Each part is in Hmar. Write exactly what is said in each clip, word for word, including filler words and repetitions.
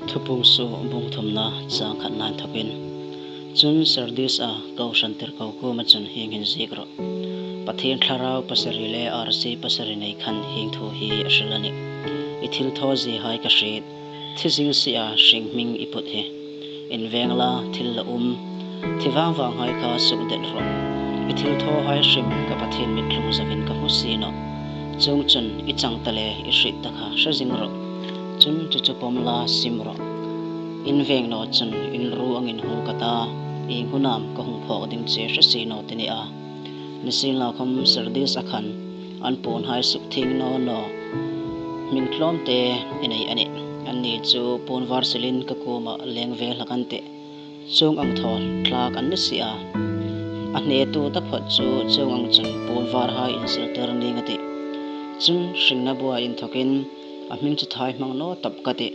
Thupuong suok bung thumna chang khatna inthokin. Chun Sardis-a kohran tirko kuoma chun hieng hin ziek rawh: Pathien thlarau pasari le arsi pasari nei khan hieng thu hi a hril a nih: I thilthawziehai ka hriet, thi zing si a, hringhming i put hi. Inveng la, thil la um, thi vang vanghai kha sukdet rawh. I thilthawhai hrim ka Pathien mittlung zoin ka hmu si nawh. Chuongchun i chang ta le i hriet ta kha hre zing rawh. Chun chu chu pawm la, sim rawh. Inveng naw chun in ru angin hung ka ta, ieng hun am ka hung phawk ding che hre si naw ti ni a. Nisienlakhawm Sardis-a khan an puonhai sukthieng naw naw, hming tlawmte i nei a nih. Anni chu puon var silin ka kuomah leng ve hlak an tih. Chuong ang thaw thlak an ni si a. A hnetu taphawt chu chuong ang chun puon varhai insiltir ning a tih. Chun hringna bua inthokin a hming chu thai hmang naw tawp ka tih.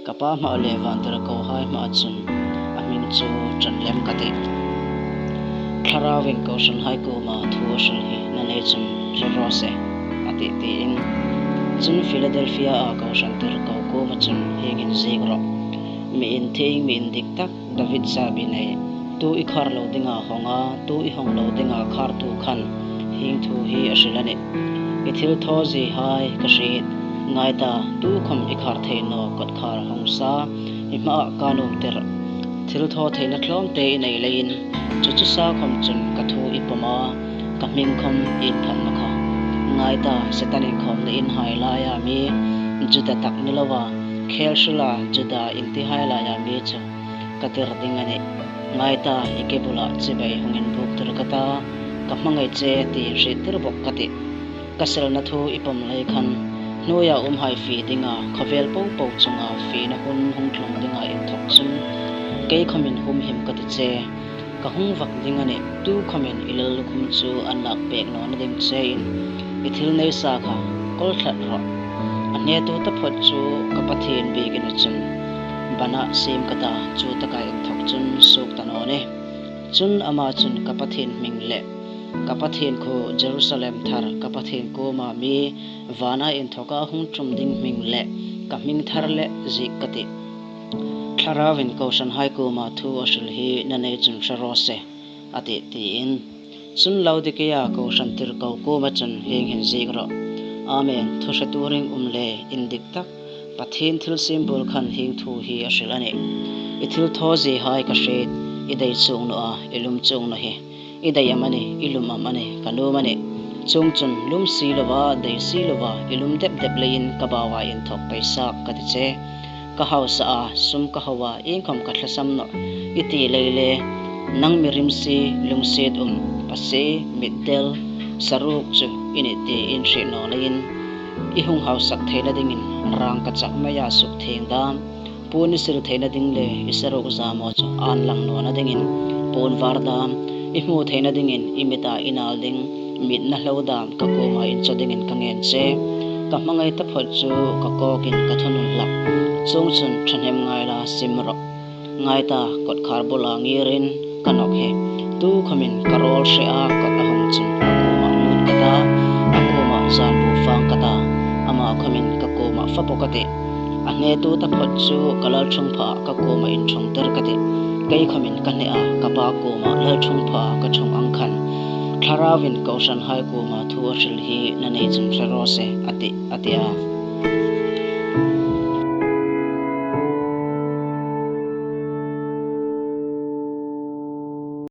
Ka Pa hmaa le vantirkohai hmaa chun a hming chu ṭan lem ka tih. Thlarauvin kohranhai kuoma thu a hril hi na nei chun hre raw se, a tih, tiin. Chun Philadelphia-a kohran tirko kuoma chun hieng hin ziek rawh: Mi inthieng, mi indik tak, David zabi nei, tu i khar lo dinga hawnga, tu i hawng lo dinga khartu khan hieng thu hi a hril a nih: I thilthawziehai ka hriet, ngai ta, tukhawm i khar thei naw kawtkhar hawng sa i hmaah ka nuomtir. Thilthawtheina tlawmte i nei leiin, chu chu sa khawm chun ka thu i pawm a, ka hming khawm i inphat nawh kha. Ngai ta, Setan inkhawmna inhai laia mi, Juda tak ni loa, khel hrila Juda intihai laia mi chu ka tir ding a nih. Ngai ta, i ke bula chibai hung inbuktir ka ta, ka hmangai che, tiin hriettir bawk ka tih. Ka selna thu i pawm lei khan, hnuoia umhai fie dinga khawvel popo chunga fiena hun hung tlung dinga inthok chun kei khawmin humhim ka ti che. Ka hung vak ding a nih, tukhawmin i lallukhum chu an lak pek nawna ding chein i thil nei sa kha kawl tlat rawh. A hnetu taphawt chu ka Pathien biekina chun bana siem ka ta, chu taka inthok chun suok ta naw ni. Chun ama chun ka Pathien hming le ka Pathien khuo Jerusalem thar, ka Pathien kuoma mi vana inthoka hung ṭum ding hming le ka hming thar le ziek ka tih. Thlarauvin kohranhai kuoma thu a hril hi na nei chun hre raw se, a tih, tiin. Chun Laodikea kohran tirko kuoma chun hieng hin ziek rawh: Amen, thu hretu ringum le indik tak, Pathien thilsiem buol khan hieng thu hi a hril a nih: I thilthawziehai ka hriet, i dei chuong naw a, i lum chuong naw hi. I dei amanih, i lum amanih ka nuom a nih. Chuongchun lum si loa, dei si loa, i lum dep dep leiin ka baua inthok pei sa ka ti che. Ka hausa a, sum ka hau a, iengkhawm ka tlasam nawh, i ti lei le, nang mi rimsi, lungsiet um, pasie, mitdel, saruok chu i nih tiin hriet naw leiin, i hung hausak theina dingin rang ka chak maia sukthieng dam, puon i sil theina ding le i saruok zamaw chu an lang nawna dingin puon var dam, i hmu theina dingin i mita i nal ding mitna hlo dam ka kuoma inchaw dingin ka ngen che. Ka hmangai taphawt chu ka kawkin ka thunun hlak. Chuongchun ṭhahnem ngai la, sim rawh. Ngai ta, kawtkhar bula ngirin ka nawk hi. Tukhawmin ka rawl hre a, kawt a hawng chun a kuoma nun ka ta, a kuoma zan bu fang ka ta, ama khawmin ka kuoma fa bawk a tih. A hnetu taphawt chu ka lalṭhungphaa ka kuoma inṭhungtir ka tih. Kei khawmin ka hnea, ka Pa kuoma lalṭhungphaa ka ṭhung ang khan, Thlarauvin kohranhai kuoma thu a hril hi na nei chun hre raw se, a tih, a ti a.